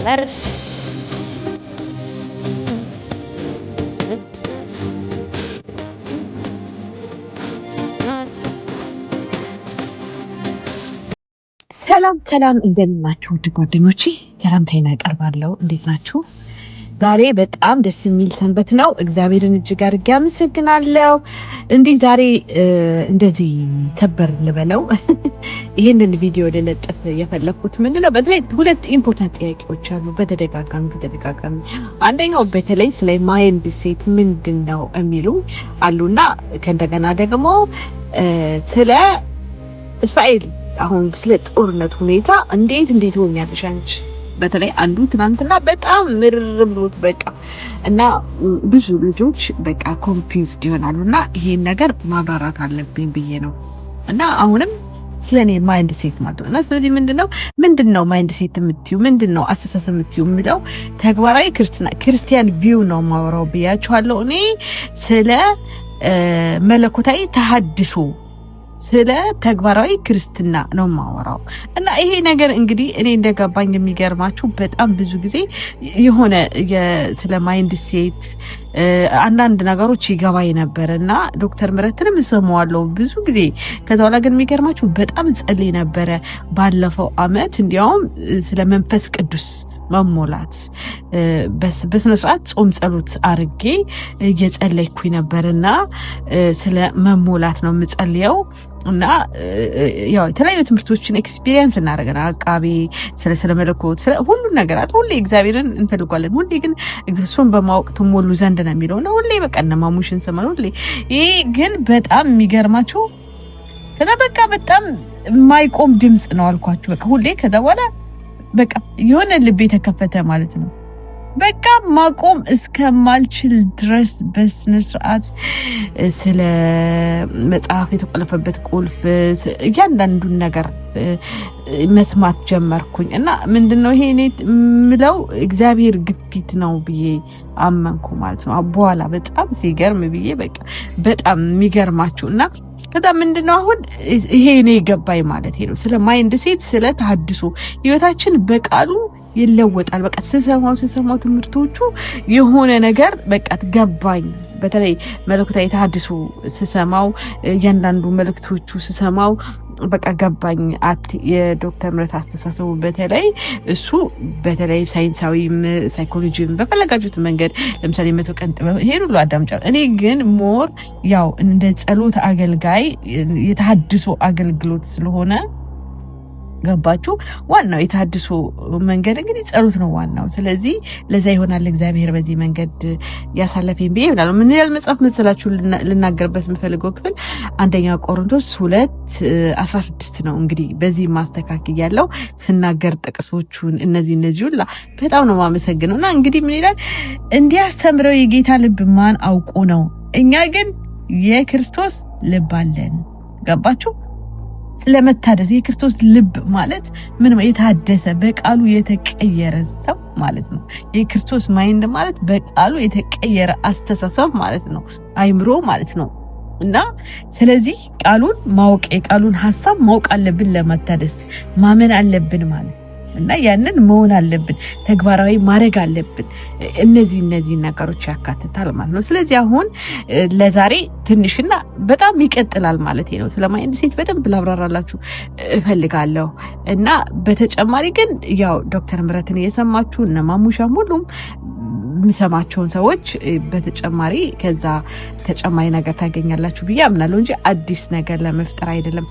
ሰላም ሰላም፣ እንደምን ናችሁ ውድ ጓደኞቼ? ሰላምታዬን አቀርባለሁ። እንዴት ናችሁ? ዛሬ በጣም ደስ የሚል ሰንበት ነው። እግዚአብሔርን እጅግ አድርጌ አመሰግናለሁ። እንዲህ ዛሬ እንደዚህ ተበር ልበለው ይህንን ቪዲዮ ልለጥፍ የፈለኩት ምንድነው፣ በተለይ ሁለት important ጥያቄዎች አሉ በተደጋጋሚ በተደጋጋሚ። አንደኛው በተለይ ስለ mindset ምንድን ነው የሚሉ አሉና ከእንደገና ደግሞ ስለ እስራኤል አሁን ስለ ጦርነት ሁኔታ እንዴት እንዴት ሆኛለሽ አንቺ? በተለይ አንዱ ትናንትና በጣም ምርር ብሎት በቃ እና ብዙ ልጆች በቃ confused ይሆናሉ እና ይሄን ነገር ማብራራት አለብኝ ብዬ ነው። እና አሁንም ስለኔ mindset ማለት ነው። እና ስለዚህ ምንድነው mindset የምትዩ፣ ምንድነው አስተሳሰብ የምትዩ የሚለው ተግባራዊ ክርስትና Christian view ነው የማወራው ብያችኋለሁ። እኔ ስለ መለኮታዊ ተሐድሶ፣ ስለ ተግባራዊ ክርስትና ነው የማወራው። እና ይሄ ነገር እንግዲህ እኔ እንደገባኝ የሚገርማችሁ በጣም ብዙ ጊዜ የሆነ ስለ mindset አንዳንድ ነገሮች ይገባኝ ነበር እና ዶክተር ምህረትንም እሰማዋለሁ ብዙ ጊዜ። ከዛ በኋላ ግን የሚገርማችሁ በጣም ጸልይ ነበረ ባለፈው አመት፣ እንዲያውም ስለ መንፈስ ቅዱስ መሞላት በስነ ስርዓት ጾም ጸሎት አርጌ እየጸለይኩኝ ነበርና ስለ መሞላት ነው የምጸልየው። እና ያው የተለያዩ ትምህርቶችን experience እናደርገን፣ አቃቤ ስለ መለኮት፣ ስለ ሁሉን ነገር አለ። ሁሌ እግዚአብሔርን እንፈልጓለን። ሁሌ ግን እሱን በማወቅ ትሞሉ ዘንድ ነው የሚለው እና ሁሌ በቃ እነ ማሙሽን ሰማን ሁሌ። ይሄ ግን በጣም የሚገርማችሁ ከዛ በቃ በጣም የማይቆም ድምጽ ነው አልኳችሁ። በቃ ሁሌ ከዛ በኋላ በቃ የሆነ ልቤ ተከፈተ ማለት ነው። በቃ ማቆም እስከማልችል ድረስ በስነ ስርዓት ስለ መጽሐፍ የተቆለፈበት ቁልፍ እያንዳንዱን ነገር መስማት ጀመርኩኝ። እና ምንድነው ይሄ እኔ የምለው እግዚአብሔር ግፊት ነው ብዬ አመንኩ ማለት ነው። በኋላ በጣም ሲገርም ብዬ በቃ በጣም የሚገርማችሁ እና ከዛ ምንድነው አሁን ይሄ እኔ ገባኝ ማለት ነው። ስለ mindset፣ ስለ ተሐድሶ ህይወታችን በቃሉ ይለወጣል። በቃ ስሰማው ስሰማው ትምህርቶቹ የሆነ ነገር በቃ ገባኝ። በተለይ መለኮታዊ ተሐድሶ ስሰማው፣ እያንዳንዱ መልእክቶቹ ስሰማው በቃ ገባኝ። የዶክተር ምህረት አስተሳሰቡ በተለይ እሱ በተለይ ሳይንሳዊም ሳይኮሎጂም በፈለጋችሁት መንገድ፣ ለምሳሌ 100 ቀን ጥበብ፣ ይሄን ሁሉ አዳምጫለሁ። እኔ ግን more ያው እንደ ጸሎት አገልጋይ የተሐድሶ አገልግሎት ስለሆነ ገባችሁ? ዋናው የተሐድሶ መንገድ እንግዲህ ጸሎት ነው ዋናው። ስለዚህ ለዛ ይሆናል እግዚአብሔር በዚህ መንገድ ያሳለፈኝ ብዬ ይሆናል። ምን ይላል መጽሐፍ መሰላችሁ? ልናገርበት የምፈልገው ክፍል አንደኛ ቆሮንቶስ 2:16 ነው። እንግዲህ በዚህ ማስተካከል ያለው ስናገር ጥቅሶቹን እነዚህ እነዚህ ሁላ በጣም ነው የማመሰግነው። እና እንግዲህ ምን ይላል? እንዲያስተምረው የጌታ ልብ ማን አውቆ ነው? እኛ ግን የክርስቶስ ልብ አለን። ገባችሁ? ለመታደስ የክርስቶስ ልብ ማለት ምን? የታደሰ፣ በቃሉ የተቀየረ ሰው ማለት ነው። የክርስቶስ mind ማለት በቃሉ የተቀየረ አስተሳሰብ ማለት ነው፣ አይምሮ ማለት ነው። እና ስለዚህ ቃሉን ማወቅ፣ የቃሉን ሀሳብ ማወቅ አለብን፣ ለመታደስ ማመን አለብን ማለት እና ያንን መሆን አለብን፣ ተግባራዊ ማድረግ አለብን። እነዚህ እነዚህ ነገሮች ያካትታል ማለት ነው። ስለዚህ አሁን ለዛሬ ትንሽና በጣም ይቀጥላል ማለት ነው። ስለ mindset በደንብ ላብራራላችሁ እፈልጋለሁ። እና በተጨማሪ ግን ያው ዶክተር ምህረትን እየሰማችሁ፣ እነ ማሙሻም፣ ሁሉም የሚሰማቸውን ሰዎች በተጨማሪ ከዛ ተጨማሪ ነገር ታገኛላችሁ ብዬ አምናለሁ እንጂ አዲስ ነገር ለመፍጠር አይደለም።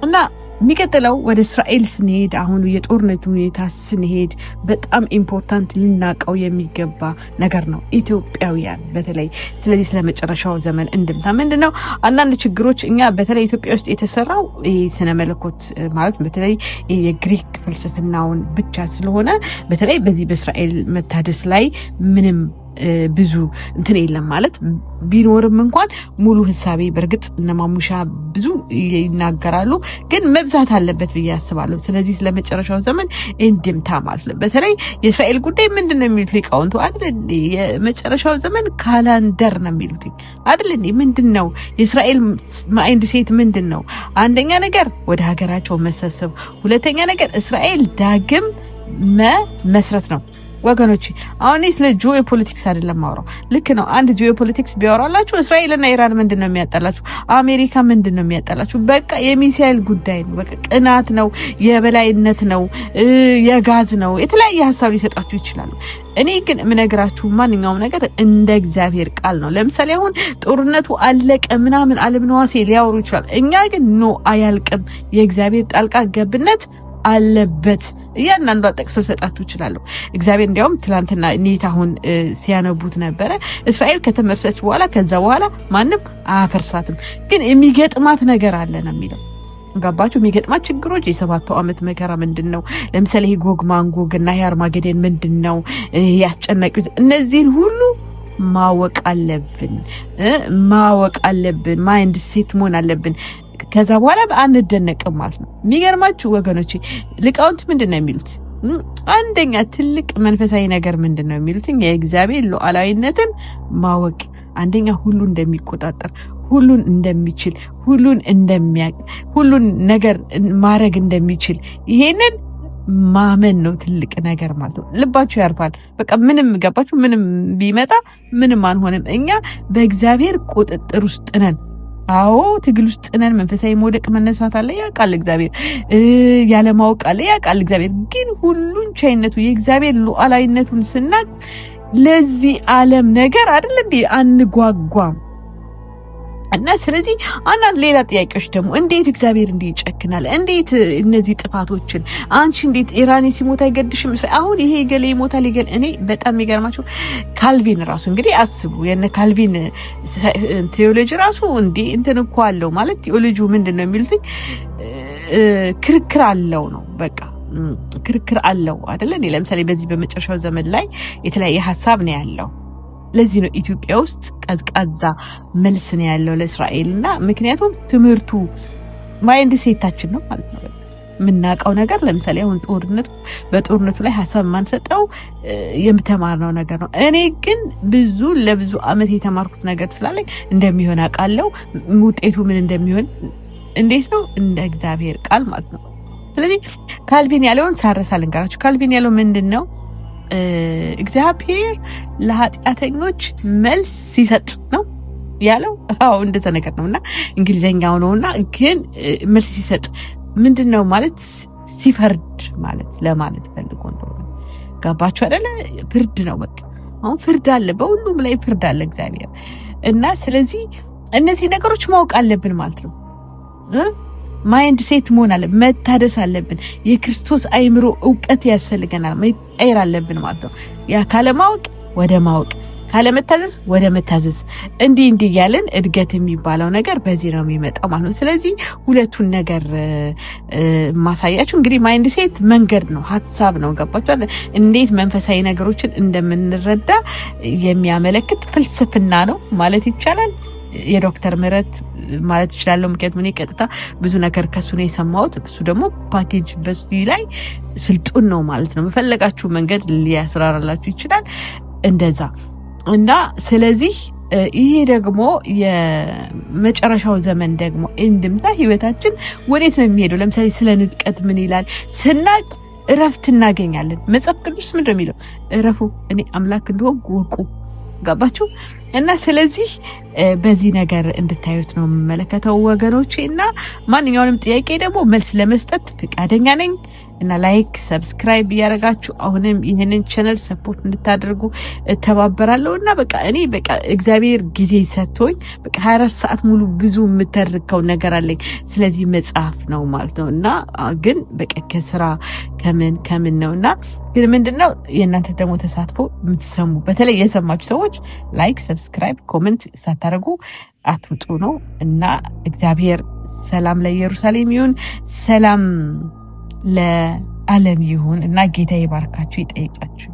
እና የሚቀጥለው ወደ እስራኤል ስንሄድ፣ አሁን የጦርነቱ ሁኔታ ስንሄድ በጣም important ልናውቀው የሚገባ ነገር ነው። ኢትዮጵያውያን በተለይ ስለዚህ ስለ መጨረሻው ዘመን እንድምታ ምንድን ነው? አንዳንድ ችግሮች እኛ በተለይ ኢትዮጵያ ውስጥ የተሰራው ይህ ስነ መለኮት ማለት በተለይ የግሪክ ፍልስፍናውን ብቻ ስለሆነ በተለይ በዚህ በእስራኤል መታደስ ላይ ምንም ብዙ እንትን የለም፣ ማለት ቢኖርም እንኳን ሙሉ ህሳቤ በእርግጥ እነ ማሙሻ ብዙ ይናገራሉ፣ ግን መብዛት አለበት ብዬ አስባለሁ። ስለዚህ ስለመጨረሻው ዘመን እንድምታ ማለት ነው። በተለይ የእስራኤል ጉዳይ ምንድን ነው የሚሉት ሊቃውንቱ አይደል? የመጨረሻው ዘመን calendar ነው የሚሉት አይደል? ምንድን ነው የእስራኤል mindset ምንድን ነው? አንደኛ ነገር ወደ ሀገራቸው መሰብሰብ፣ ሁለተኛ ነገር እስራኤል ዳግም መመስረት ነው። ወገኖች አሁን ስለ ጂኦፖለቲክስ አይደለም ማውራው። ልክ ነው። አንድ ጂኦፖለቲክስ ቢያወራላችሁ እስራኤልና ኢራን ምንድን ነው የሚያጣላችሁ? አሜሪካ ምንድን ነው የሚያጣላችሁ? በቃ የሚሳኤል ጉዳይ ነው። በቃ ቅናት ነው፣ የበላይነት ነው፣ የጋዝ ነው። የተለያየ ሀሳብ ሊሰጣችሁ ይችላሉ። እኔ ግን የምነግራችሁ ማንኛውም ነገር እንደ እግዚአብሔር ቃል ነው። ለምሳሌ አሁን ጦርነቱ አለቀ ምናምን አለምነዋሴ ሊያወሩ ይችላል። እኛ ግን no፣ አያልቅም። የእግዚአብሔር ጣልቃ ገብነት አለበት። እያንዳንዷ ጠቅሶ ሰጣችሁ እችላለሁ። እግዚአብሔር እንዲያውም ትላንትና ኔታ አሁን ሲያነቡት ነበረ። እስራኤል ከተመሰረተች በኋላ ከዛ በኋላ ማንም አያፈርሳትም፣ ግን የሚገጥማት ነገር አለ ነው የሚለው። ገባችሁ? የሚገጥማት ችግሮች የሰባቱ ዓመት መከራ ምንድን ነው? ለምሳሌ ይሄ ጎግ ማንጎግ እና ይሄ አርማጌዶን ምንድን ነው ያስጨናቂው? እነዚህን ሁሉ ማወቅ አለብን፣ ማወቅ አለብን። mindset መሆን አለብን። ከዛ በኋላ አንደነቅም ማለት ነው። የሚገርማችሁ ወገኖቼ ሊቃውንት ምንድን ነው የሚሉት? አንደኛ ትልቅ መንፈሳዊ ነገር ምንድን ነው የሚሉት? የእግዚአብሔር ሉዓላዊነትን ማወቅ፣ አንደኛ ሁሉን እንደሚቆጣጠር፣ ሁሉን እንደሚችል፣ ሁሉን እንደሚያውቅ፣ ሁሉን ነገር ማድረግ እንደሚችል ይሄንን ማመን ነው ትልቅ ነገር ማለት ነው። ልባችሁ ያርፋል። በቃ ምንም ገባችሁ፣ ምንም ቢመጣ ምንም አንሆንም። እኛ በእግዚአብሔር ቁጥጥር ውስጥ ነን። አዎ ትግል ውስጥ ነን። መንፈሳዊ መውደቅ መነሳት አለ፣ ያውቃል እግዚአብሔር። ያለማወቅ አለ፣ ያውቃል እግዚአብሔር። ግን ሁሉን ቻይነቱ የእግዚአብሔር ሉዓላዊነቱን ስናቅ ለዚህ ዓለም ነገር አይደል እንዴ አንጓጓም። እና ስለዚህ አንዳንድ ሌላ ጥያቄዎች ደግሞ እንዴት እግዚአብሔር እንዲህ ይጨክናል? እንዴት እነዚህ ጥፋቶችን አንቺ እንዴት ኢራኔ ሲሞት አይገድሽም? አሁን ይሄ ገሌ ይሞታል ይገል። እኔ በጣም የሚገርማቸው ካልቪን ራሱ እንግዲህ አስቡ፣ የነ ካልቪን ቴዎሎጂ ራሱ እንዴ እንትን እኮ አለው ማለት ቴዎሎጂው ምንድን ነው የሚሉት ክርክር አለው ነው፣ በቃ ክርክር አለው አይደለ? እኔ ለምሳሌ በዚህ በመጨረሻው ዘመን ላይ የተለያየ ሀሳብ ነው ያለው። ለዚህ ነው ኢትዮጵያ ውስጥ ቀዝቃዛ መልስ ነው ያለው ለእስራኤል። እና ምክንያቱም ትምህርቱ mindset ኣችን ነው ማለት ነው። የምናውቀው ነገር ለምሳሌ አሁን ጦርነቱ በጦርነቱ ላይ ሀሳብ የማንሰጠው የምተማርነው ነገር ነው። እኔ ግን ብዙ ለብዙ አመት የተማርኩት ነገር ስላለኝ እንደሚሆን አውቃለሁ። ውጤቱ ምን እንደሚሆን እንዴት ነው እንደ እግዚአብሔር ቃል ማለት ነው። ስለዚህ ካልቪን ያለውን ሳረሳ ልንገራችሁ። ካልቪን ያለው ምንድን ነው? እግዚአብሔር ለኃጢአተኞች መልስ ሲሰጥ ነው ያለው። አዎ እንደተነገር ነው እና እንግሊዘኛው ነውና፣ ግን መልስ ሲሰጥ ምንድን ነው ማለት ሲፈርድ ማለት ለማለት ፈልጎ እንደሆነ ገባችሁ አይደለ? ፍርድ ነው በቃ። አሁን ፍርድ አለ፣ በሁሉም ላይ ፍርድ አለ እግዚአብሔር። እና ስለዚህ እነዚህ ነገሮች ማወቅ አለብን ማለት ነው። mindset መሆን አለ፣ መታደስ አለብን። የክርስቶስ አይምሮ እውቀት ያስፈልገናል፣ መቀየር አለብን ማለት ነው። ያ ካለማወቅ ወደ ማወቅ፣ ካለመታዘዝ ወደ መታዘዝ፣ እንዲህ እንዲህ እያለን እድገት የሚባለው ነገር በዚህ ነው የሚመጣው ማለት ነው። ስለዚህ ሁለቱን ነገር ማሳያችሁ እንግዲህ mindset መንገድ ነው፣ ሀሳብ ነው። ገባችኋል? እንዴት መንፈሳዊ ነገሮችን እንደምንረዳ የሚያመለክት ፍልስፍና ነው ማለት ይቻላል። የዶክተር ምህረት ማለት እችላለሁ። ምክንያቱም እኔ ቀጥታ ብዙ ነገር ከሱ ነው የሰማሁት። እሱ ደግሞ ፓኬጅ በዚህ ላይ ስልጡን ነው ማለት ነው። በፈለጋችሁ መንገድ ሊያስራራላችሁ ይችላል እንደዛ። እና ስለዚህ ይሄ ደግሞ የመጨረሻው ዘመን ደግሞ እንድምታ ህይወታችን ወዴት ነው የሚሄደው? ለምሳሌ ስለ ንጥቀት ምን ይላል ስናቅ እረፍት እናገኛለን። መጽሐፍ ቅዱስ ምንድን ነው የሚለው? እረፉ፣ እኔ አምላክ እንደሆንኩ እወቁ። ገባችሁ? እና ስለዚህ በዚህ ነገር እንድታዩት ነው የምመለከተው ወገኖቼ። እና ማንኛውንም ጥያቄ ደግሞ መልስ ለመስጠት ፈቃደኛ ነኝ። እና like፣ subscribe እያደረጋችሁ አሁንም ይህንን channel support እንድታደርጉ እተባበራለሁ። እና በቃ እኔ በቃ እግዚአብሔር ጊዜ ሰጥቶኝ በቃ 24 ሰዓት ሙሉ ብዙ የምተርከው ነገር አለኝ። ስለዚህ መጽሐፍ ነው ማለት ነው። እና ግን በቃ ከስራ ከምን ከምን ነው። እና ግን ምንድነው የእናንተ ደግሞ ተሳትፎ የምትሰሙ፣ በተለይ የሰማችሁ ሰዎች like፣ subscribe፣ comment ሳታደርጉ አትውጡ ነው። እና እግዚአብሔር ሰላም ለኢየሩሳሌም ይሁን፣ ሰላም ለዓለም ይሁን እና ጌታ ይባርካችሁ፣ ይጠይቃችሁ።